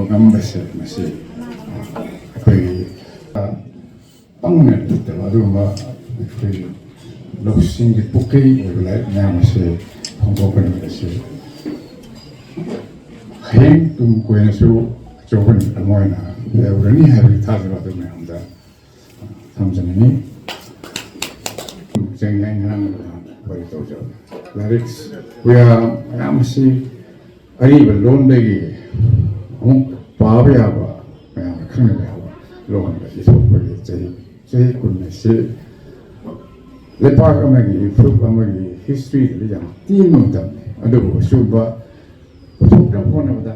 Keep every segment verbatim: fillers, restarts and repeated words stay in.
ꯉꯝꯕꯁꯦ ꯃꯁꯤ ꯑꯩꯈꯣꯏꯒꯤ ꯄꯪꯅ ꯂꯩꯇꯕ ꯑꯗꯨꯒꯨꯝꯕ ꯑꯩꯈꯣꯏ ꯂꯧꯁꯤꯡꯒꯤ ꯄꯨꯈ꯭ꯔꯤ ꯑꯣꯏꯕ ꯂꯥꯏꯔꯤꯛ ꯃꯌꯥꯝ ꯑꯁꯤ ꯐꯣꯡꯗꯣꯛꯄ ꯅꯨꯃꯤꯠ ꯑꯁꯤ ꯍꯌꯦꯡ ꯇꯨꯡ ꯀꯣꯏꯅꯁꯨ ꯑꯆꯧꯕ ꯅꯨꯃꯤꯠ ꯑꯃ ꯑꯣꯏꯅ ꯂꯩꯍꯧꯔꯅꯤ ꯍꯥꯏꯕꯒꯤ ꯊꯥꯖꯕ ꯑꯗꯨ ꯃꯌꯥꯝꯗ ꯊꯝꯖꯅꯤꯡꯉꯤ꯫ ꯆꯦꯡꯌꯥꯏ ꯉꯔꯥꯡ ꯋꯥꯔꯤ ꯇꯧꯖꯕ ꯂꯥꯏꯔꯤꯛ ꯄꯨꯌꯥ ꯃꯌꯥꯝ ꯑꯁꯤ ꯑꯔꯤꯕ ꯂꯣꯟꯗꯒꯤ ꯑꯃꯨꯛ ꯄꯥꯕ ꯌꯥꯕ, ꯃꯌꯥꯝꯅ ꯈꯪꯅꯕ ꯌꯥꯕ ꯂꯣꯟꯗ ꯏꯊꯣꯛꯄꯒꯤ ꯆꯍꯤ, ꯆꯍꯤ ꯀꯨꯟ ꯑꯁꯤ ꯂꯩꯄꯥꯛ ꯑꯃꯒꯤ ꯐꯨꯔꯨꯞ ꯑꯃꯒꯤ ꯍꯤꯁꯇ꯭ꯔꯤꯗꯗꯤ ꯌꯥꯝ ꯇꯦꯟꯕ ꯃꯇꯝꯅꯤ꯫ ꯑꯗꯨꯕꯨ ꯑꯆꯨꯝꯕ ꯄꯨꯊꯣꯛꯅꯕ ꯍꯣꯠꯅꯕꯗ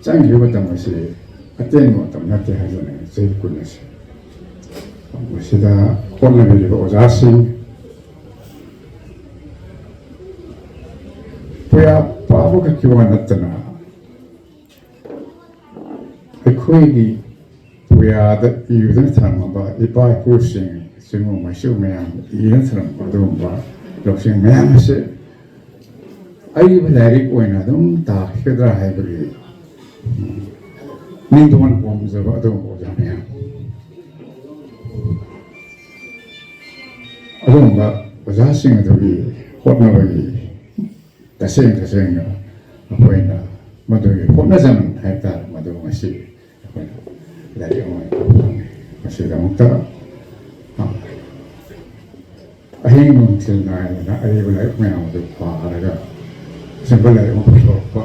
ꯆꯪꯈꯤꯕ ꯃꯇꯝ ꯑꯁꯤ ꯑꯇꯦꯟꯕ ꯃꯇꯝ ꯅꯠꯇꯦ ꯍꯥꯏꯖꯅꯤꯡꯉꯤ꯫ ꯆꯍꯤ ꯀꯨꯟ ꯑꯁꯤ ꯃꯁꯤꯗ ꯍꯣꯠꯅꯕꯤꯔꯤꯕ ꯑꯣꯖꯥꯁꯤꯡ, ꯄꯨꯌꯥ ꯄꯥꯕ ꯈꯛꯀꯤ ꯋꯥ ꯅꯠꯇꯅ ꯑꯩꯈꯣꯏꯒꯤ ꯄꯨꯌꯥꯗ ꯏꯗꯨꯅ ꯊꯝꯃꯕ ꯏꯄꯥ ꯏꯄꯨꯁꯤꯡ, ꯆꯤꯡꯉꯨ ꯃꯩꯁꯨ ꯃꯌꯥꯝ ꯏꯗꯨꯅ ꯊꯝꯃꯕ ꯑꯗꯨꯒꯨꯝꯕ ꯂꯧꯁꯤꯡ ꯃꯌꯥꯝ ꯑꯁꯤ ꯑꯏꯕ ꯂꯥꯏꯔꯤꯛ ꯑꯣꯏꯅ ꯑꯗꯨꯝ ꯇꯥꯈꯤꯒꯗ꯭ꯔꯥ ꯍꯥꯏꯕꯒꯤ ꯅꯤꯡꯊꯧꯅ ꯄꯣꯝꯖꯕ ꯑꯗꯨꯒꯨꯝꯕ ꯑꯣꯖꯥ ꯃꯌꯥꯝ, ꯑꯗꯨꯒꯨꯝꯕ ꯑꯣꯖꯥꯁꯤꯡ ꯑꯗꯨꯒꯤ ꯍꯣꯠꯅꯕꯒꯤ ꯇꯁꯦꯡ ꯇꯁꯦꯡꯅ ꯑꯩꯈꯣꯏꯅ ꯃꯗꯨꯒꯤ ꯍꯣꯠꯅꯖꯃꯟ ꯍꯥꯏꯕ ꯇꯥꯔꯦ꯫ ꯃꯗꯨ ꯉꯁꯤ ꯑꯩꯈꯣꯏꯅ ꯂꯥꯏꯔꯤꯛ ꯑꯃ ꯐꯪꯉꯤ꯫ ꯃꯁꯤꯒꯤꯗꯃꯛꯇ ꯑꯍꯤꯡ ꯅꯨꯡꯊꯤꯜ ꯅꯥꯏꯗꯅ ꯑꯔꯤꯕ ꯂꯥꯏꯔꯤꯛ ꯃꯌꯥꯝ ꯑꯗꯨ ꯄꯥꯔꯒ ꯑꯆꯨꯝꯕ ꯂꯥꯏꯔꯤꯛ ꯑꯃ ꯄꯨꯊꯣꯔꯛꯄ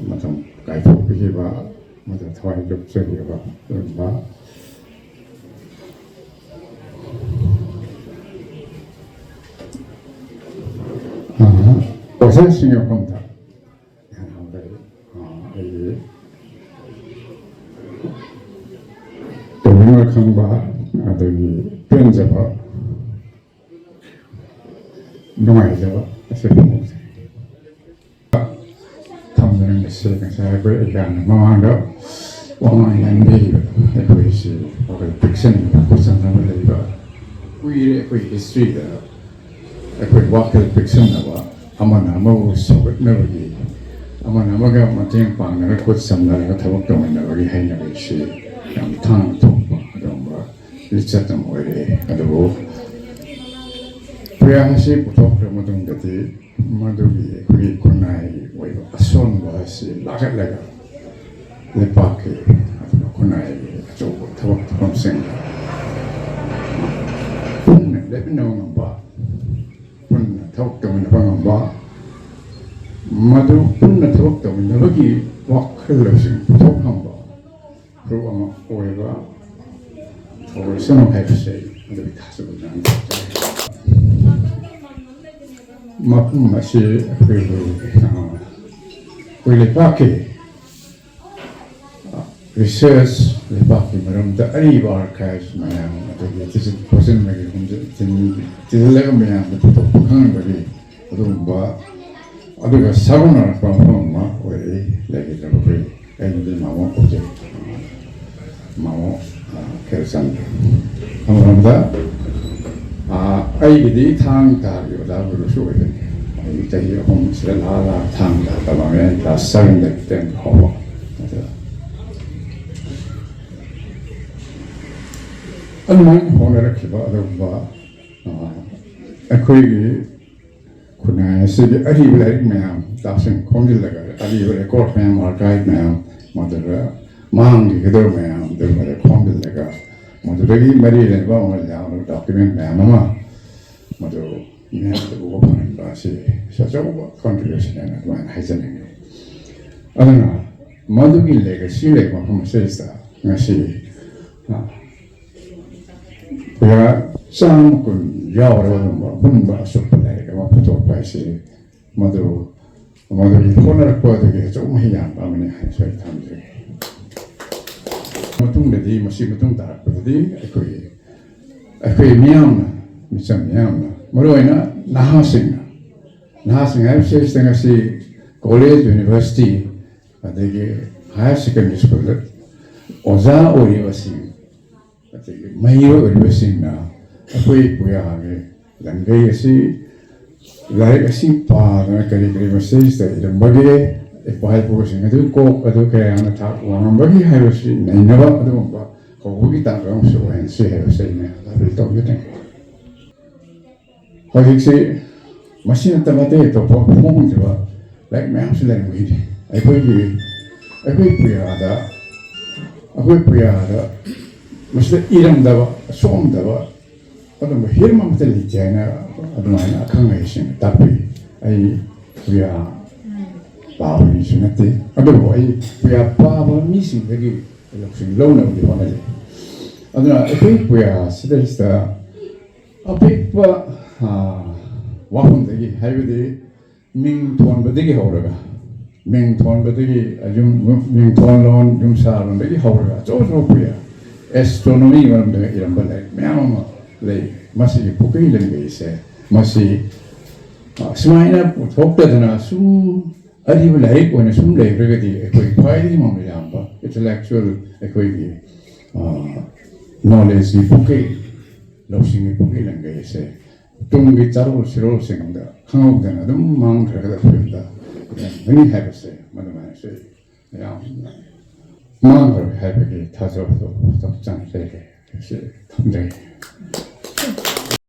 ꯃꯇꯝ ꯀꯥꯏꯊꯣꯛꯄꯤꯈꯤꯕ, ꯃꯗꯨ ꯊꯋꯥꯏ ꯂꯨꯞꯆꯕꯤꯔꯕ ꯑꯗꯨꯒꯨꯝꯕ ꯑꯣꯖꯥꯁꯤꯡꯒꯤ ꯃꯐꯝꯗ ꯑꯩꯒꯤ ꯇꯧꯅꯤꯡꯕ ꯈꯪꯕ ꯑꯗꯒꯤ ꯄꯦꯟꯖꯕ ꯅꯨꯡꯉꯥꯏꯖꯕ ꯑꯁꯤ ꯐꯣꯡꯗꯣꯛꯆꯔꯤ꯫ ꯊꯝꯖꯅꯤꯡꯕꯁꯤ ꯉꯁꯥꯏ ꯑꯩꯈꯣꯏ ꯑꯩꯒꯥꯅ ꯃꯃꯥꯡꯗ ꯋꯥꯉꯥꯡ ꯉꯥꯡꯕꯤꯔꯤꯕ ꯑꯩꯈꯣꯏꯁꯤ ꯋꯥꯈꯜ ꯄꯤꯛꯁꯟꯅꯕ ꯈꯣꯠꯆꯟꯅꯕ ꯂꯩꯕ ꯀꯨꯏꯔꯦ꯫ ꯑꯩꯈꯣꯏ ꯍꯤꯁꯇ꯭ꯔꯤꯗ ꯑꯩꯈꯣꯏ ꯋꯥꯈꯜ ꯄꯤꯛꯁꯟꯅꯕ, ꯑꯃꯅ ꯑꯃꯕꯨ ꯁꯧꯒꯠꯅꯕꯒꯤ ꯑꯃꯅ ꯑꯃꯒ ꯃꯇꯦꯡ ꯄꯥꯡꯅꯔ, ꯈꯨꯠ ꯁꯝꯅꯔꯒ ꯊꯕꯛ ꯇꯧꯃꯤꯟꯅꯕꯒꯤ ꯍꯩꯅꯕꯤꯁꯤ ꯌꯥꯝ ꯊꯥꯡꯅ ꯊꯣꯛꯄ ꯑꯗꯨꯒꯨꯝꯕ ꯂꯤꯆꯠ ꯑꯃ ꯑꯣꯏꯔꯛꯑꯦ꯫ ꯑꯗꯨꯕꯨ ꯄ꯭ꯔꯌꯥꯟ ꯑꯁꯤ ꯄꯨꯊꯣꯛꯈ꯭ꯔ ꯃꯇꯨꯡꯗꯗꯤ ꯃꯗꯨꯒꯤ ꯑꯩꯈꯣꯏꯒꯤ ꯈꯨꯟꯅꯥꯏꯒꯤ ꯑꯣꯏꯕ ꯑꯁꯣꯟꯕ ꯑꯁꯤ ꯂꯥꯈꯠꯂꯒ ꯂꯩꯄꯥꯛꯀꯤ ꯑꯗꯨꯒ ꯈꯨꯟꯅꯥꯏꯒꯤ ꯑꯆꯧꯕ ꯊꯕꯛ ꯊꯧꯔꯝꯁꯤꯡꯗ ꯄꯨꯟꯅ ꯂꯦꯞꯃꯤꯟꯅꯕ ꯉꯝꯕ, ꯄꯨꯟꯅ ꯊꯕꯛ ꯇꯧꯃꯤꯟꯅꯕ ꯉꯝꯕ, ꯃꯗꯨ ꯄꯨꯟꯅ ꯊꯕꯛ ꯇꯧꯃꯤꯟꯅꯕꯒꯤ ꯋꯥꯈꯜ ꯂꯧꯁꯤꯡ ꯄꯨꯊꯣꯛ ꯉꯝꯕ ꯐꯨꯔꯨꯞ ꯑꯃ ꯑꯣꯏꯕ ꯊꯧꯔꯤꯁꯅꯨ ꯍꯥꯏꯕꯁꯦ ꯑꯩ ꯑꯗꯨꯒꯤ ꯊꯥꯖꯕ ꯌꯥꯝ ꯊꯝꯖꯩ꯫ ꯃꯐꯝ ꯑꯁꯤ ꯑꯩꯈꯣꯏꯒꯤ, ꯑ, ꯑꯩꯈꯣꯏ ꯂꯩꯄꯥꯛꯀꯤ, ꯑ, ꯔꯤꯁꯔꯁ, ꯂꯩꯄꯥꯛꯀꯤ ꯃꯔꯝꯗ ꯑꯔꯤꯕ ꯑꯥꯔꯀꯥꯏꯚ ꯃꯌꯥꯝ ꯑꯗꯒꯤ ꯊꯤꯖꯤꯟ ꯈꯣꯠꯆꯤꯟꯕꯒꯤ ꯍꯨꯝꯖꯤꯟ-, ꯊꯤꯟ-, ꯊꯤꯖꯤꯜꯂꯒ ꯃꯌꯥꯝꯗ ꯄꯨꯊꯣꯛꯄ ꯈꯪꯍꯟꯕꯒꯤ ꯑꯗꯨꯒꯨꯝꯕ ꯑꯗꯨꯒ ꯁꯥꯒꯣꯟꯅꯔꯛꯄ ꯃꯐꯝ ꯑꯃ ꯑꯣꯏꯔꯛꯏ꯫ ꯂꯩꯈꯤꯗ꯭ꯔꯕ ꯑꯩꯈꯣꯏ, ꯑꯩꯅꯗꯤ ꯃꯥꯃꯣ ꯀꯧꯖꯩ, ꯃꯥꯃꯣ, ꯑ, ꯈꯦꯔꯆꯟꯗ꯭ꯔ꯫ ꯑꯃꯔꯣꯝꯗ, ꯑ, ꯑꯩꯒꯤꯗꯤ ꯊꯥꯡ ꯇꯥꯒꯤ ꯑꯣꯖꯥ ꯒꯨꯔꯨꯁꯨ ꯑꯣꯏꯕꯅꯤ꯫ ꯑꯩ ꯆꯍꯤ ꯑꯍꯨꯝ ꯁꯤꯗ ꯂꯥ ꯂꯥ ꯊꯥꯡ ꯇꯥ ꯇꯝꯃꯝꯃꯦ, class seven ꯗꯒꯤ ten ꯐꯥꯎꯕ꯫ ꯑꯗꯨꯗ ꯑꯗꯨꯃꯥꯏꯅ ꯍꯣꯠꯅꯔꯛꯈꯤꯕ ꯑꯗꯨꯒꯨꯝꯕ, ꯑ, ꯑꯩꯈꯣꯏꯒꯤ ꯈꯨꯟꯅꯥꯏ ꯑꯁꯤꯒꯤ ꯑꯔꯤꯕ ꯂꯥꯏꯔꯤꯛ ꯃꯌꯥꯝ ꯇꯥꯁꯤꯟ ꯈꯣꯝꯖꯤꯜꯂꯒ, ꯑꯔꯤꯕ ꯔꯦꯀꯣꯔꯗ ꯃꯌꯥꯝ, ꯑꯥꯔꯀꯥꯏꯚ ꯃꯌꯥꯝ, ꯃꯗꯨꯗ ꯃꯥꯡꯈꯤꯒꯗꯕ ꯃꯌꯥꯝꯗꯨ ꯃꯗꯨ ꯈꯣꯝꯖꯤꯜꯂꯒ, ꯃꯗꯨꯗꯒꯤ ꯃꯔꯤ ꯂꯩꯅꯕ ꯑꯃ ꯌꯥꯎꯔꯒ ꯗꯣꯀꯨꯃꯦꯟ ꯃꯌꯥꯝ ꯑꯃ ꯃꯗꯨ ꯃꯤꯌꯥꯝꯗ ꯎꯕ ꯐꯪꯍꯟꯕ ꯑꯁꯤ ꯑꯆꯧꯕ ꯀꯟꯇ꯭ꯔꯤꯕ꯭ꯌꯨꯁꯟ ꯍꯥꯏꯅ ꯑꯗꯨꯃꯥꯏꯅ ꯍꯥꯏꯖꯅꯤꯡꯉꯤ꯫ ꯑꯗꯨꯅ ꯃꯗꯨꯒꯤ ꯂꯦꯒꯁꯤ ꯂꯩꯕ ꯃꯐꯝ ꯑꯁꯤꯗ ꯉꯁꯤ, ꯑ, ꯄꯨꯔꯥ ꯆꯥꯝꯃ ꯀꯨꯟ ꯌꯥꯎꯔꯕ ꯑꯗꯨꯒꯨꯝꯕ ꯑꯄꯨꯟꯕ ꯑꯆꯨꯞꯄ ꯂꯥꯏꯔꯤꯛ ꯑꯃ ꯄꯨꯊꯣꯛꯄ ꯍꯥꯏꯁꯤ ꯃꯗꯨ, ꯃꯗꯨꯒꯤ ꯍꯣꯠꯅꯔꯛꯄ ꯑꯗꯨꯒꯤ ꯑꯆꯧꯕ ꯃꯍꯩ ꯌꯥꯟꯕ ꯑꯃꯅꯤ ꯍꯥꯏꯅꯁꯨ ꯑꯩ ꯊꯝꯖꯒꯦ꯫ ꯃꯇꯨꯡꯗꯗꯤ, ꯃꯁꯤ ꯃꯇꯨꯡ ꯇꯥꯔꯛꯄꯗꯗꯤ ꯑꯩꯈꯣꯏ, ꯑꯩꯈꯣꯏ ꯃꯤꯌꯥꯝꯅ, ꯃꯤꯆꯝ ꯃꯤꯌꯥꯝꯅ, ꯃꯔꯨꯑꯣꯏꯅ ꯅꯍꯥꯁꯤꯡꯅ, ꯅꯍꯥꯁꯤꯡ ꯍꯥꯏꯕꯁꯤꯗ ꯉꯁꯤ ꯀꯣꯂꯦꯖ, ꯌꯨꯅꯤꯚꯔꯁꯤꯇꯤ, ꯑꯗꯒꯤ ꯍꯥꯌꯔ ꯁꯦꯀꯦꯟꯗꯔꯤ ꯁ꯭ꯀꯨꯜꯗ ꯑꯣꯖꯥ ꯑꯣꯏꯔꯤꯕꯁꯤꯡ, ꯑꯗꯒꯤ ꯃꯍꯩꯔꯣꯏ ꯑꯣꯏꯔꯤꯕꯁꯤꯡꯅ ꯑꯩꯈꯣꯏ ꯄꯨꯌꯥꯒꯤ ꯂꯟꯒꯩ ꯑꯁꯤ, ꯂꯥꯏꯔꯤꯛ ꯑꯁꯤ ꯄꯥꯗꯅ ꯀꯔꯤ ꯀꯔꯤ ꯃꯁꯤꯗꯩꯁꯤꯗ ꯏꯔꯝꯕꯒꯦ, ꯏꯄꯥ ꯏꯄꯨꯁꯤꯡ ꯑꯗꯨ ꯀꯣꯛ ꯑꯗꯨ ꯀꯌꯥꯅ ꯊꯥꯛ ꯋꯥꯡꯉꯝꯕꯒꯤ ꯍꯥꯏꯕꯁꯤ ꯅꯩꯅꯕ ꯑꯗꯨꯒꯨꯝꯕ ꯀꯧꯕꯒꯤ ꯇꯥꯡꯀꯛ ꯑꯃꯁꯨ ꯑꯣꯏꯍꯟꯁꯤ ꯍꯥꯏꯕꯁꯤ ꯑꯩꯅ ꯑꯄꯤꯜ ꯇꯧꯖꯅꯤꯡꯏ꯫ ꯍꯧꯖꯤꯛꯁꯤ ꯃꯁꯤ ꯅꯠꯇꯕ ꯑꯇꯩ ꯑꯇꯣꯞꯄ ꯐꯣꯡꯗ꯭ꯔꯤꯕ ꯂꯥꯏꯔꯤꯛ ꯃꯌꯥꯝꯁꯨ ꯂꯩꯔꯝꯒꯅꯤ꯫ ꯑꯩꯈꯣꯏꯒꯤ, ꯑꯩꯈꯣꯏ ꯄꯨꯌꯥꯗ, ꯑꯩꯈꯣꯏ ꯄꯨꯌꯥꯗ ꯃꯁꯤꯗ ꯏꯔꯝꯗꯕ, ꯁꯣꯛꯑꯝꯗꯕ ꯑꯗꯨꯝꯕ ꯍꯤꯔꯝ ꯑꯃꯠꯇ ꯂꯩꯇꯦ ꯍꯥꯏꯅ ꯑꯗꯨꯃꯥꯏꯅ ꯑꯈꯪ ꯑꯍꯩꯁꯤꯡꯅ ꯇꯥꯛꯄꯤ꯫ ꯑꯩ ꯄꯨꯌꯥ ꯄꯥꯕ ꯃꯤꯁꯨ ꯅꯠꯇꯦ, ꯑꯗꯨꯕꯨ ꯑꯩ ꯄꯨꯌꯥ ꯄꯥꯕ ꯃꯤꯁꯤꯡꯗꯒꯤ ꯂꯧꯁꯤꯡ ꯂꯧꯅꯕꯗꯤ ꯍꯣꯠꯅꯖꯩ꯫ ꯑꯗꯨꯅ ꯑꯩꯈꯣꯏ ꯄꯨꯌꯥ ꯁꯤꯗꯩꯁꯤꯗ ꯑꯄꯤꯛꯄ, ꯑ, ꯋꯥꯐꯝꯗꯒꯤ, ꯍꯥꯏꯕꯗꯤ ꯃꯤꯡ ꯊꯣꯟꯕꯗꯒꯤ ꯍꯧꯔꯒ, ꯃꯤꯡ ꯊꯣꯟꯕꯗꯒꯤ, ꯌꯨꯝ, ꯃꯤꯡ ꯊꯣꯟꯂꯣꯟ, ꯌꯨꯝꯁꯥꯂꯣꯟꯗꯒꯤ ꯍꯧꯔꯒ ꯑꯆꯧ ꯑꯆꯧꯕ ꯄꯨꯌꯥ, ꯑꯦꯁꯇ꯭ꯔꯣꯅꯣꯃꯤ ꯃꯔꯝꯗ ꯏꯔꯝꯕ ꯂꯥꯏꯔꯤꯛ ꯃꯌꯥꯝ ꯑꯃ ꯂꯩ꯫ ꯃꯁꯤꯒꯤ ꯄꯨꯀꯩ ꯂꯪꯒꯩꯁꯦ, ꯃꯁꯤ, ꯑ, ꯁꯨꯃꯥꯏꯅ ꯄꯨꯊꯣꯛꯇꯗꯅ ꯁꯨꯝ ꯑꯔꯤꯕ ꯂꯥꯏꯔꯤꯛ ꯑꯣꯏꯅ ꯁꯨꯝ ꯂꯩꯈ꯭ꯔꯒꯗꯤ ꯑꯩꯈꯣꯏ ꯈ꯭ꯋꯥꯏꯗꯒꯤ ꯃꯃꯜ ꯌꯥꯝꯕ intellectual ꯑꯩꯈꯣꯏꯒꯤ, ꯑ, knowledgeꯀꯤ ꯄꯨꯀꯩ, ꯂꯧꯁꯤꯡꯒꯤ ꯄꯨꯀꯩ ꯂꯪꯒꯩ ꯑꯁꯦ ꯇꯨꯡꯒꯤ ꯆꯥꯔꯣꯜ ꯁꯤꯔꯣꯜꯁꯤꯡꯗ ꯈꯪꯍꯧꯗꯅ ꯑꯗꯨꯝ ꯃꯥꯡꯈ꯭ꯔꯒꯗꯕ ꯐꯤꯕꯝꯗ ꯂꯩꯔꯝꯒꯅꯤ ꯍꯥꯏꯕꯁꯦ ꯃꯗꯨꯃꯥꯏꯅꯁꯨ ꯌꯥꯝꯅ ꯃꯥꯡꯈ꯭ꯔꯣꯏ ꯍꯥꯏꯕꯒꯤ ꯊꯥꯖꯕꯗꯣ ꯆꯞ ꯆꯥꯅ ꯂꯩꯔꯦ ꯍꯥꯏꯕꯁꯦ ꯊꯝꯖꯒꯦ꯫